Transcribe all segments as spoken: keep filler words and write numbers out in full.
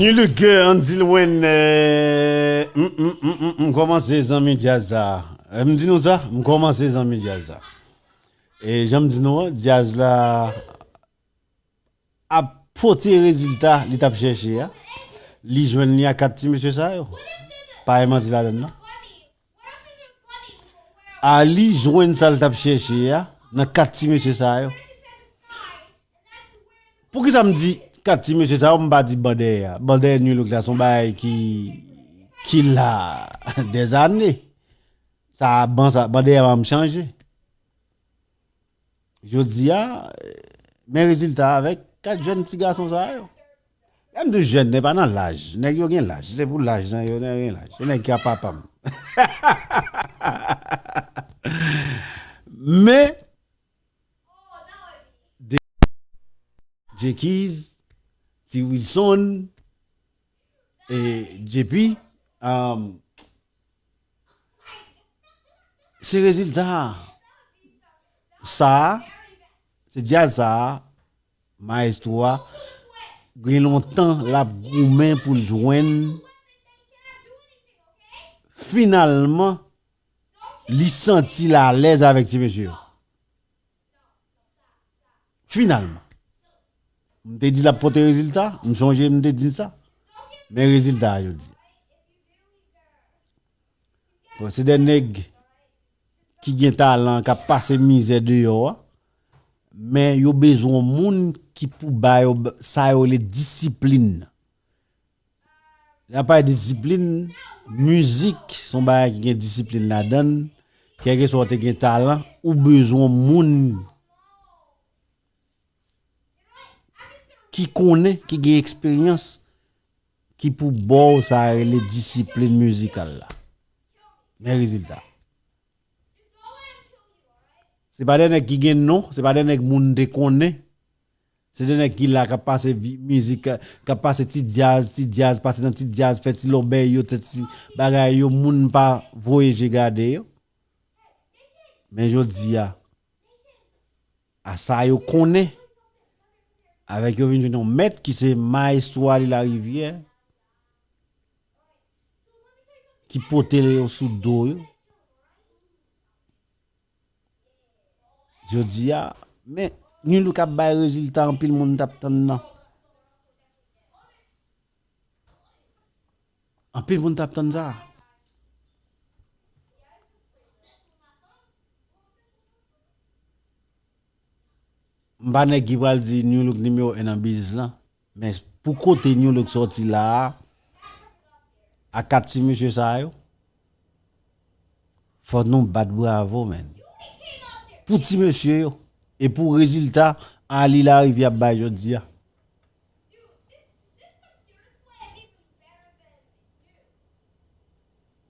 New Look, euh, Andy Lwen, euh, m, m, m, m, m kòmanse zanmi djaz sa. Euh, m di nou sa, m kòmanse zanmi djaz sa. E jan m di nou an, djaz la ap pote rezilta li t ap chèche a. Li jwenn li a kat ti mesye sa yo. Pa gen manti ladann nan. Ali jwenn sa l t ap chèche a nan kat ti mesye sa yo. Poukisa m di kat ti mesye sa yo, m pa di ban dèyè a? Ban dèyè New Look la se yon bagay ki, ki la dèzane. Sa, ban sa, ban dèyè a pa janm chanje. Jodi a, men rezilta avèk kat jèn ti gason sa yo. Lè m di jèn, se pa nan laj. Nèg yo gen laj. Se pou laj nan yo, nèg yo gen laj. Se nèg ki ap papa m. Men, de Jekiz, Ti Wilson, e J P, um, se rezilta sa a, se djaz sa a, mayestwo a, gen lontan l ap goumen pou l jwenn. Finalman, li santi l alèz avèk ti mesye yo. Finalman. M te di l ap pote rezilta, m sonje m te di sa. Men rezilta a jodi. Bon, se de nèg ki gen talan, k ap pase mizè deyò a, men yo bezwen yon moun ki pou ba yo b-, sa yo rele disiplin nan. Lè n ap pale disiplin, mizik se yon bagay ki gen disiplin ladan l. Kèlkeswa w te gen talan, ou bezwen yon moun ki konnen, ki gen eksperyans, ki pou ba w sa yo rele disiplin mizikal la. Men rezilta. Se pa de nèg ki gen non, se pa de nèg moun te konnen. Se de nèg ki la, k ap pase vi-, mizik, k ap pase ti djaz, ti djaz, pase nan ti djaz, fè ti lòbèy yo, fè ti bagay yo, moun pa voye je gade yo. Men jodi a, a sa yo konnen, avèk yo vin jwenn yon mèt ki se mayestwo Ali Larivière, ki pote yo sou do yo. Jodi a, men, New Look ap bay rezilta anpil moun t ap tann nan. Anpil moun t ap tann sa. M pa nèg ki pral di New Look nimewo en nan biznis lan, men pou kote New Look sòti la a, a kat ti mesye sa yo, fò nou bat bravo, men. Pou ti mesye yo, e pou rezilta Ali Larivière ap bay jodi a.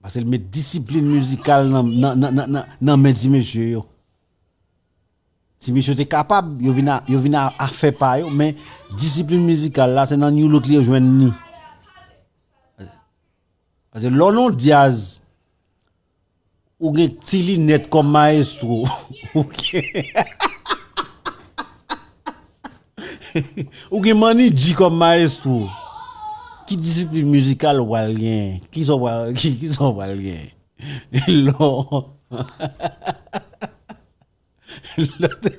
Paske l met disiplin mizikal nan, nan, nan, nan, nan, nan men ti mesye yo. Ti mesye te kapab, yo vin a, yo vin a, a fè pa yo, men disiplin mizikal la, se nan New Look li yo jwenn li. Paske lè w nan djaz, ou gen Ti Linèt kòm mayestwo. Ou gen, ou gen Manny G kòm mayestwo. Ki disiplin mizikal ou pral gen? Ki sa w pral, ki, ki sa w pral gen? Lò. Lò te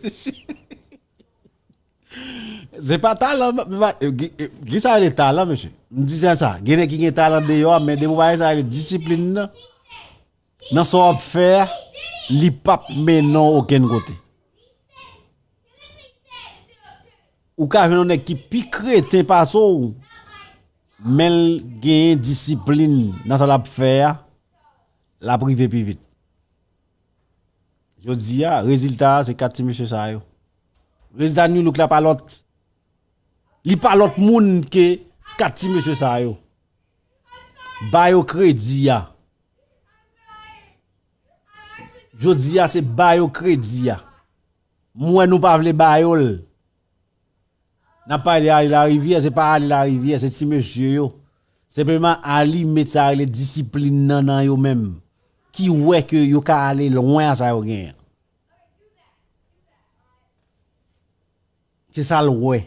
Se pa talan, m pa, e, ki, e, ki sa rele talan, mesye? M di sa, gen nèg ki gen talan deyò a, men depi w pa gen sa rele disiplin nan, nan sa w ap fè a, li p ap mennen w okenn kote. Ou ka jwenn yon nèg ki pi kreten pase w, men l genyen disiplin nan sa l ap fè a, l ap rive pi vit. Jodi a, rezilta a se kat ti mesye sa yo. Rezilta New Look la pa lòt. Li pa lòt moun ke kat ti mesye sa yo. Ba yo kredi a. Jodi a, se ba yo kredi a. M wè nou pa vle ba yo l. N ap pale de Ali Larivière, se pa Ali Larivière, se ti mesye yo. Senpleman, Ali met sa rele disiplin nan, nan yo menm. Ki wè ke yo ka ale lwen a sa yo genyen. Se sa l wè.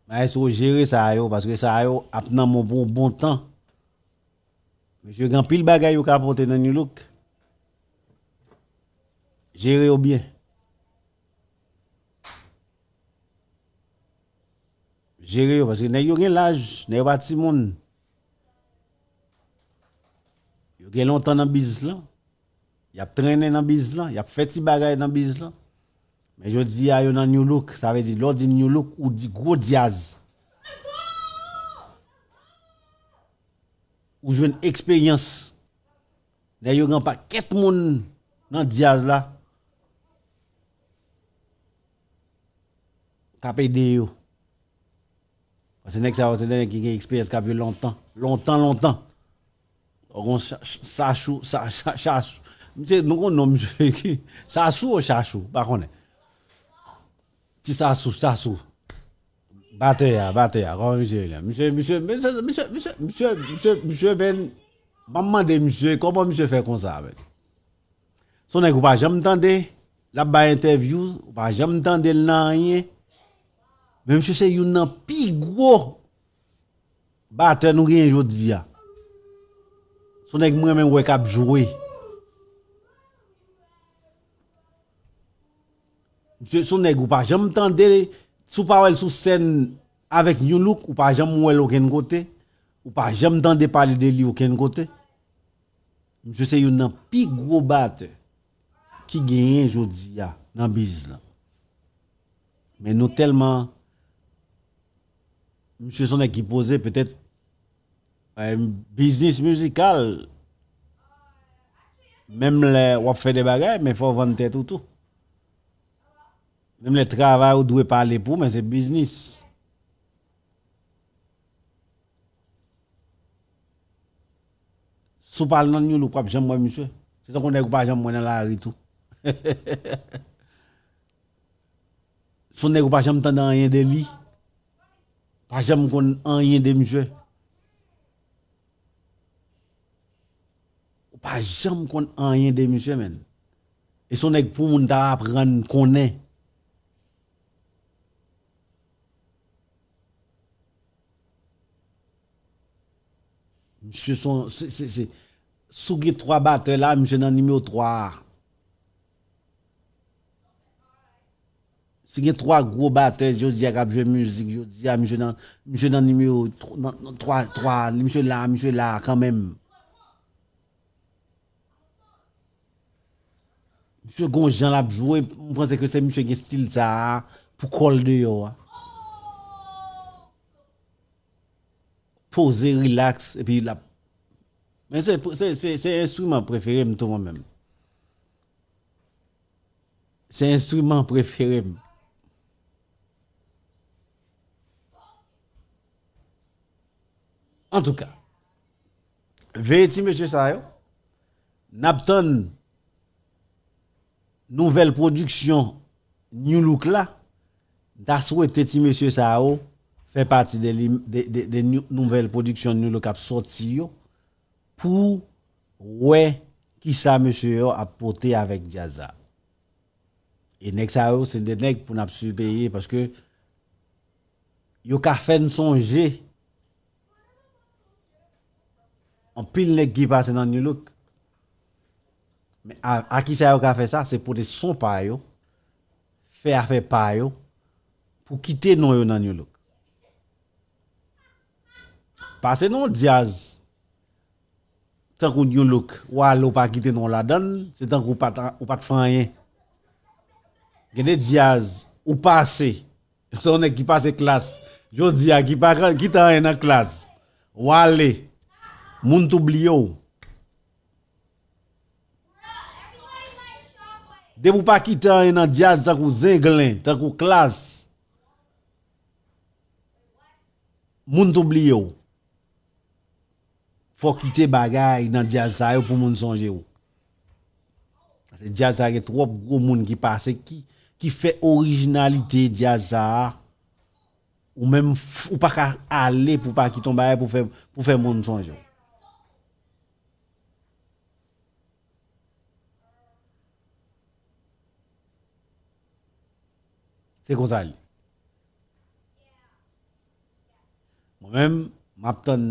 Maestro, jere sa yo, paske sa yo ap nan men w pou yon bon tan. Mesye, gen anpil bagay yo ka pote nan New Look. Jere yo byen. Jere yo, paske nèg yo gen laj, nèg yo pa timoun. Yo gen lontan nan biz lan. Y ap trennen nan biz lan, y ap fè ti bagay nan biz lan. Men jodi a, yo nan New Look, sa vle di, lè w di New Look, ou di gwo djaz. Ou jwenn eksperyans. Nèg yo gen pakèt moun nan djaz la k ap ede yo. Paske nèg sa yo, se nèg ki gen eksperyans, k ap jwe lontan. Lontan, lontan. Ou konn Sa-, Sa-, Sachou, Sa-, Sa-, Sachou. Misye, nou konn non misye ki, Sasou ou Chachou, pa konnen. Ti Sasou, Sasou. Batè a, batè a, kòman misye rele? Misye, misye, misye, misye, misye, misye, misye, misye, ben, m ap mande misye, kòman misye fè konsa, men? Se yon nèg ou pa janm tande, l ap bay entèvyou, ou pa janm tande l nan anyen. Men misye se youn nan pi gwo batè nou genyen jodi a. Se yon nèg mwen menm wè k ap jwe. Misye se yon nèg ou pa janm tande, si w pa wè l sou sèn avèk New Look, ou pa janm wè l okenn kote, ou pa janm tande pale de li okenn kote. Misye se youn nan pi gwo batè ki genyen jodi a nan biz lan. Men nou tèlman, misye se yon nèg ki poze, petèt, eh, biznis mizikal, menm lè w ap fè de bagay, men fò w vann tèt ou tou. Menm lè travay ou dwe pale pou, men se biznis. Si w pa al nan New Look, w p ap janm wè misye. Se tankou nèg ou pa janm wè nan lari tou. Se yon nèg ou pa janm tande anyen de li. Pa janm konn anyen de misye. Ou pa janm konn anyen de misye, menn. E se yon nèg pou moun ta aprann konnen. Misye se yon, se, se, se, si w gen twa batè la, misye nan nimewo twa a. Si gen twa gwo batè jodi a k ap jwe mizik jodi a, misye nan, misye nan nimewo tw-, nan, nan twa, twa, misye la, misye la kanmenm. Misye gon jan l ap jwe, m panse ke se misye gen stil sa a pou kò l deyò a. Poze, rilaks, epi l ap, men se, se, se, se enstriman prefere m tou mwen menm. Se enstriman prefere m. Antouka, veye ti mesye sa yo, n ap tann nouvèl pwodiksyon New Look la. M ta swete ti mesye sa yo fè pati de, li, de, de, de nou-, nouvèl pwodiksyon New Look ap sòti yo, pou wè kisa mesye yo ap pote avèk djaz la. E nèg sa yo, se de nèg pou n ap siveye, paske yo ka fè n sonje anpil nèg ki pase nan New Look. Men a, a kisa yo ka fè sa? Se pote son pa yo, fè afè pa yo, pou kite non yo nan New Look. Pase nan yon djaz tankou New Look, w ale w pa kite non w ladan l, se tankou w pa t, ou pa t fè anyen. Gen de djaz, ou pase, se yon nèg ki pase klas, jodi a ki pa ka kite anyen nan klas, w ale, moun tou bliye w. Depi w pa kite anyen nan djaz tankou zenglen, tankou klas, moun tou bliye w. Fò w kite bagay nan djaz sa yo pou moun sonje w. Paske djaz sa gen twòp gwo moun ki pase, ki, ki fè orijinalite djaz sa a. Ou menm, f-, ou pa ka ale pou pa kite yon bagay pou fè, pou fè moun sonje w. Se konsa l ye. Mwen menm, m ap tann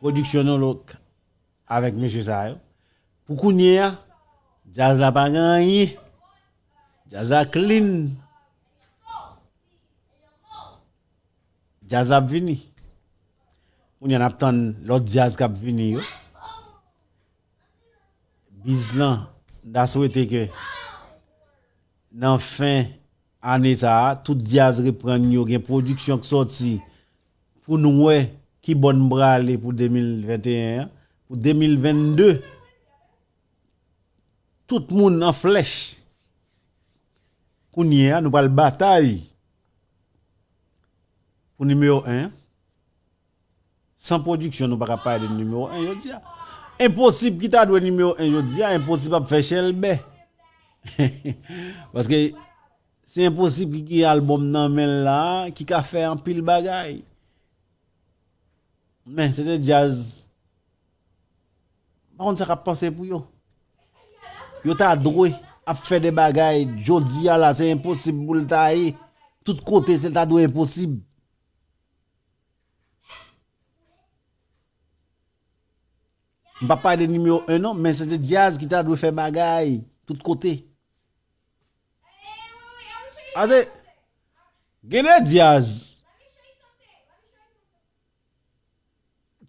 pwodiksyon Nou Look avèk mesye sa yo. Pou kounye a, djaz la pa gen anyen. Djaz la clean. Djaz la ap vini. Kounye a n ap tann lòt djaz k ap vini yo. Biz lan, m ta swete ke nan fen ane sa a, tout djaz reprann yo, gen pwodiksyon k sòti pou n wè ki bò n prale pou de mil venteyen an. Pou de mil vennde, tout moun an flèch. Kounye a, nou pral batay pou nimewo en an. San pwodiksyon, nou pa ka pale de nimewo en jodi a. Enposib ki ta dwe nimewo en jodi a, Enposib ap fè chèlbè. Paske se Enposib ki gen albòm nan men l la, ki ka fè anpil bagay. Men, se te djaz. M pa konn sa k ap panse pou yo. Yo ta dwe ap fè de bagay jodi a la, se Enposib pou l ta ye. Tout kote, se l ta dwe Enposib. M p ap pale de nimewo en non, men se te djaz ki ta dwe fè bagay tout kote. Ase, gen de djaz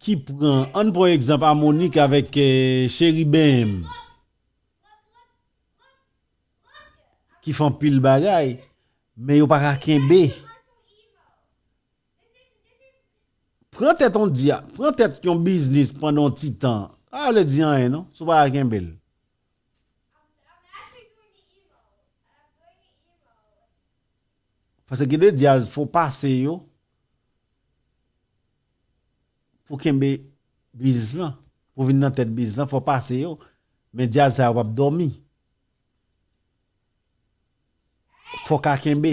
ki pran, ann pran egzanp Amonik avèk eh, Cheriben ki fè anpil bagay, men yo pa ka kenbe. Pran tèt yon dya, pran tèt yon biznis pandan yon ti tan. Sa pa vle di anyen non, si w pa ka kenbe l. Paske gen de djaz fò pase yo pou kenbe biznis lan. Pou vin nan tèt biznis lan, fò pase yo. Men djaz sa yo p ap dòmi. Fò ka kenbe.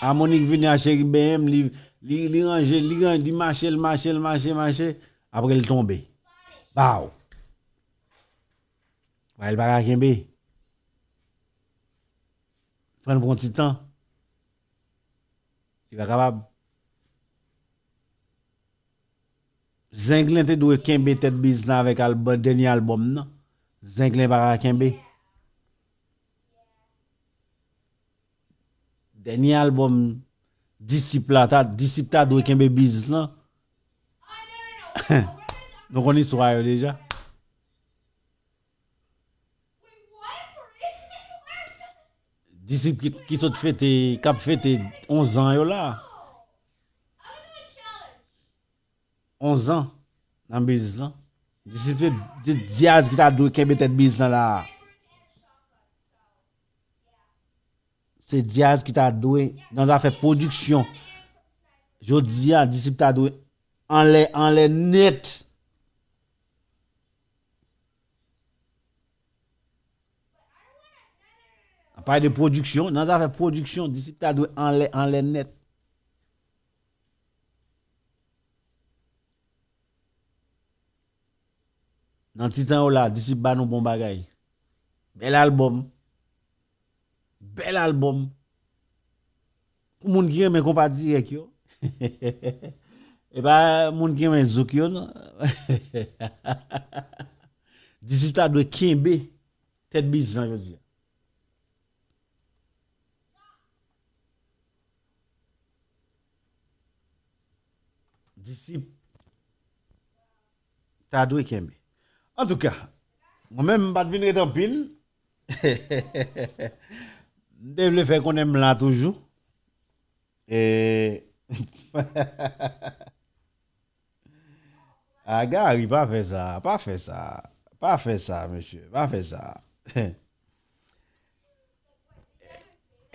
Amonik vini a Cheriben, li, li, li ranje, li ranje, li mache, li mache, li mache, mache. Apre li tonbe. Baw. Bagay li pa ka kenbe. Pran l pran ti tan. Li pa kapab. Zenglen te dwe kenbe tèt biznis la avèk albòm, dènye albòm nan. Zenglen pa ka kenbe. Dènye albòm Disip la, ta, Disip ta dwe kenbe biznis lan. Nou konn istwa yo deja. Disip ki, ki sot fete, k ap fete onz an yo la. Onz an nan biznis lan. Disip se di- djaz ki ta dwe kenbe tèt biznis lan la. Se djaz ki ta dwe nan zafè pwodiksyon. Jodi a, Disip ta dwe anlè, anlè nèt. An pale de pwodiksyon, nan zafè pwodiksyon, Disip ta dwe anlè, anlè nèt. Nan ti tan yo la, Disip ba nou bon bagay. Bèl albòm. Bèl albòm. Pou moun ki renmen konpa dirèk yo. E pa moun ki renmen zouk yo, non. Disip ta dwe kenbe tèt biznis lan jodi a. Disip ta dwe kenbe. Antouka, mwen menm, m pa t vin ret anpil. M te vle fè konnen m la toujou. E, a Gary, pa fè sa, pa fè sa, pa fè sa, mesye, pa fè sa.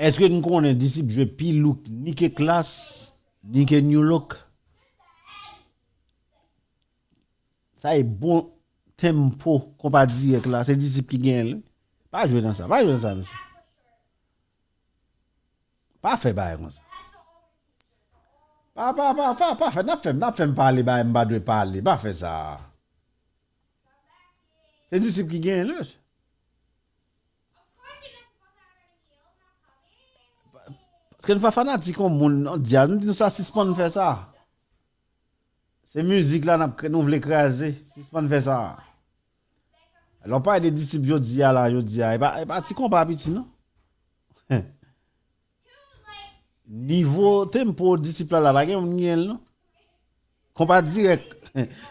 Èske n konnen Disip jwe pi lou ni ke Klass, ni ke New Look? Sa e bon tempo konpa dirèk la, se Disip ki genyen l wi. Pa jwe nan sa, pa jwe nan sa, mesye. Pa fè bagay konsa. Pa, pa, pa, pa, pa fè, n ap fè, n ap fè m pale bagay m pa dwe pale, pa fè sa. Se Disip ki genyen l wi. Ke n pa fanatik yon moun, yon djaz, m di nou sa, sispann fè sa. Se mizik la n ap kre-, nou vle kraze, sispann fè sa. Lè w pale de disip jodi a la, jodi a, e pa, e pa ti konpa piti non. Nivo tempo disip la la, pa gen moun ki genyen l non. Konpa dirèk,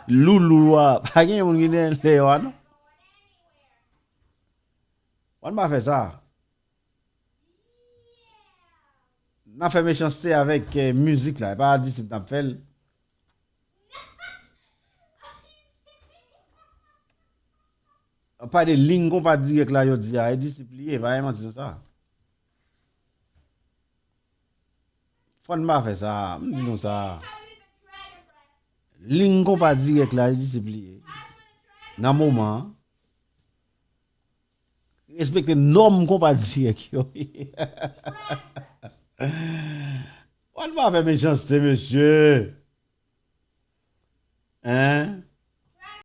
loulou a, pa gen moun ki genyen l deyò a non. Ann pa fè sa. N ap fè mechanste avèk eh, mizik la, e pa disip n ap fè l. Ann pale de liy konpa dirèk la jodi a, e disip li ye, pa gen manti nan sa. Fò n pa fè sa, m di nou sa. Liy konpa dirèk la, e disip li ye. Nan moman an. Respekte nòm konpa dirèk yo. Ann pa fè mechanste, mesye. Hein?